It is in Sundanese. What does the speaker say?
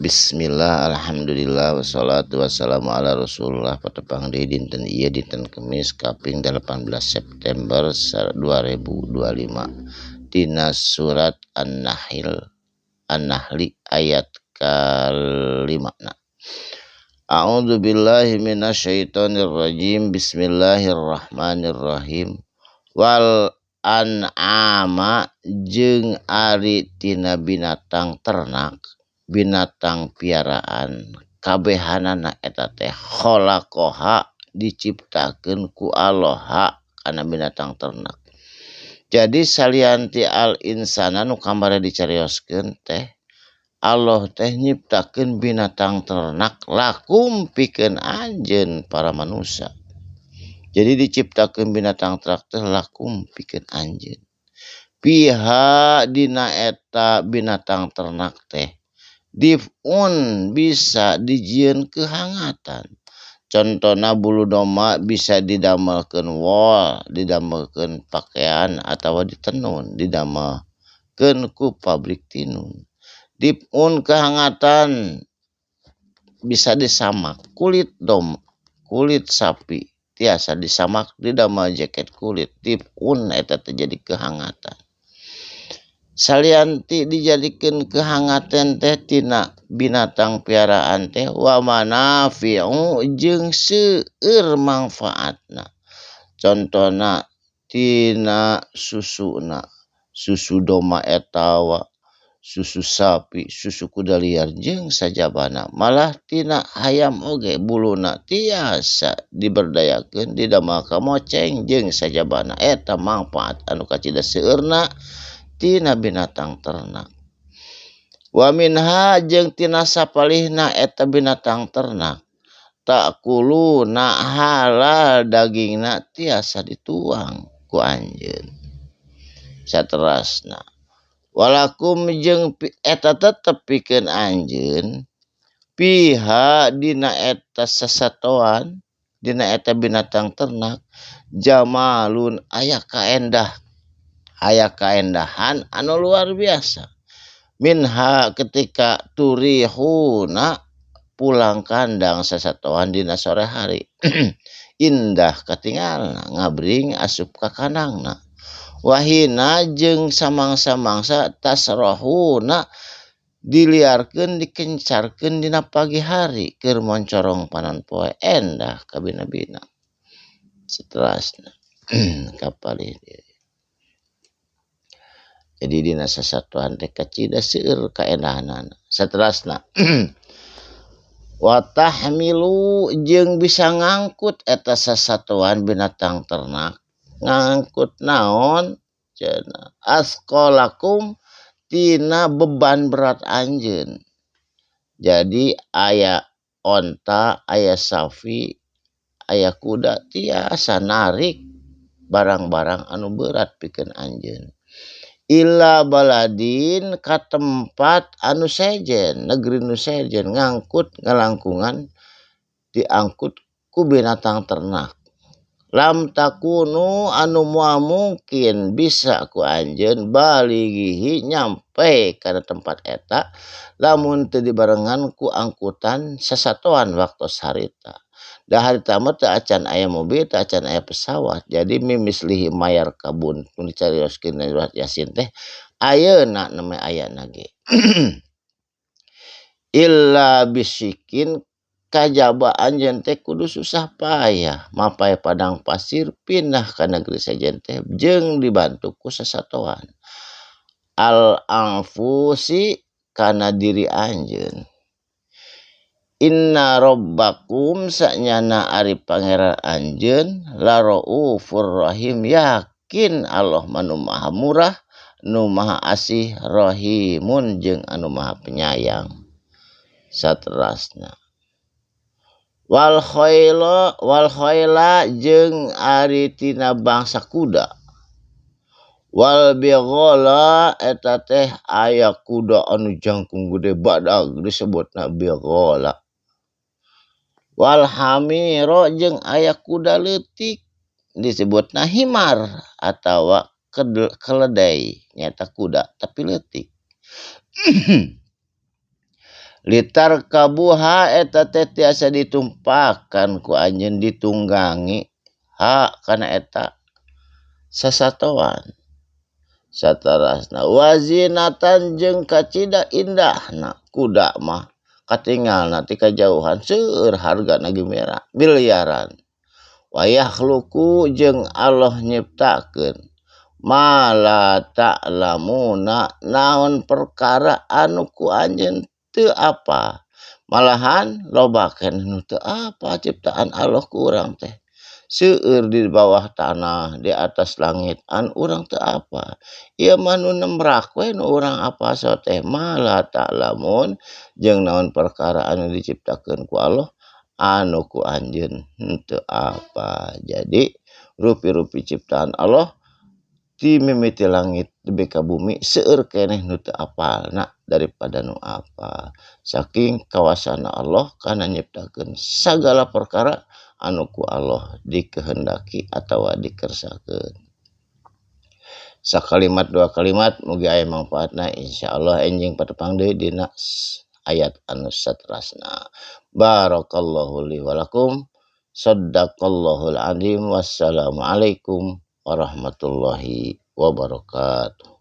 Bismillah, alhamdulillah, wassalatu wassalamu ala rasulullah. Patepang deui dinten ieu, dinten Kemis kaping 18 September 2025, tina surat An-Nahl, An-Nahli ayat kalima na. A'udzu billahi minasyaitonir rajim. Bismillahirrahmanirrahim. Wal an'ama jeung ari tina binatang ternak, binatang piaraan, kabehanana eta teh khalaqaha diciptakeun ku Allah kana binatang ternak. Jadi salian ti al insana nu kamari dicarioskeun teh, Allah teh nyiptakeun binatang ternak lakum pikeun anjeun para manusia. Jadi diciptakeun binatang ternak teh lakum pikeun anjeun. Fiha dina eta binatang ternak teh difun bisa dijieun kehangatan. Contohna bulu domba bisa didamelkeun wol, didamelkeun pakaian atawa ditenun, didamelkeun ku pabrik tinun. Difun kehangatan bisa disamak kulit dom, kulit sapi tiasa disamak didamel jaket kulit. Difun eta teh jadi kehangatan. Salian ti dijadikeun kehangatan teh tina binatang piaraan teh wa manafi'u jeung seueur mangfaatna. Contona tina susuna, susu domba etawa susu sapi, susu kuda liar jeung sajabana. Malah tina hayam oge buluna tiasa diberdayakeun didamel kamoceng jeung sajabana. Eta mangfaat anu kacida seueurna tina binatang ternak. Wa minha jeung tina sapalihna eta binatang ternak ta'kuluna halal dagingna tiasa dituang ku anjeun. Saterasna walakum jeung eta tetep pikeun anjeun fiha dina eta sasatoan, dina eta binatang ternak, jamalun aya kaendah, aya kaendahan anu luar biasa. Minha ketika turihuna pulang kandang sasatoan dina sore hari, indah katingalna ngabring asup ka kandangna. Wahina jeung samangsa-mangsa tasrohuna diliarkeun dikencarkeun dina pagi hari keur moncorong panon poe, endah kabina-bina. Seterasna kapalih. Jadi dina sasatuan teh kacida seueur kaendahanana. Saterasna wa tahmilu jeung bisa ngangkut eta sasatuan binatang ternak, ngangkut naon cenah asqalakum tina beban berat anjeun. Jadi aya onta, aya sapi, aya kuda tiasa narik barang-barang anu berat pikeun anjeun. Ila baladin ka tempat anu sejen, negeri nu sejen, ngangkut ngalangkungan diangkut ku binatang ternak. Lam takunu anu moal mungkin bisa ku anjeun balighihi nyampe kana tempat eta lamun teu dibarengan ku angkutan sasatoan waktos harita. Da harita mah teu acan aya mobil, teu acan aya pesawat. Jadi mimislihi mayar kabun nu dicarioskeun surat Yasin teh ayeuna namanya ayana ge. Illa bisikin kajaba anjeun teh kudu susah payah mapay padang pasir pindah ka negeri sejen teh jeung dibantu ku sasatoan. Al anfusi kana diri anjeun. Inna rabbakum sanyana ari pangeran anjeun la raufur rahim, yakin Allah mah nu maha murah, nu maha asih, rahimun jeung anu maha penyayang. Saterasna wal khaila, wal khaila jeung ari tina bangsa kuda. Wal bighala eta teh aya kuda anu jangkung gede badag disebutna bighala. Wal hamiro jeung aya kuda leutik disebutna himar atawa keledai, nyata kuda tapi leutik. Litar kabuha eta teh tiasa ditumpakan ku anjeun ditunggangi ha kana eta sasatoan. Satarasna wazinatan jeung kacida indahna kuda mah katingalna ti kajauhan seueur hargana ge miliaran. Wayakhluqu jeung Allah nyiptakeun ma la ta'lamuna naon perkara anu ku anjeun teu apa, malahan loba keneh nu teu apa ciptaan Allah ku urang teh. Seueur di bawah tanah, di atas langit an urang teu apa. Ieu mah nu nemrak we nu urang apa so teh ma la ta'lamun jeung naon perkara anu diciptakeun ku Allah anu ku anjeun henteu apa. Jadi rupi-rupi ciptaan Allah ti mimiti langit nepi ka bumi seueur keneh nu teu apalna daripada nu apa. Saking kawasana Allah kana nyiptakeun sagala perkara anu ku Allah dikehendaki atawa dikersakeun. Sakalimat dua kalimat mugi aya mangfaatna, insyaallah enjing patepang deui dina ayat anu saterasna. Barakallahu li wa lakum, saddaqallahul azim, wassalamualaikum warahmatullahi wabarakatuh.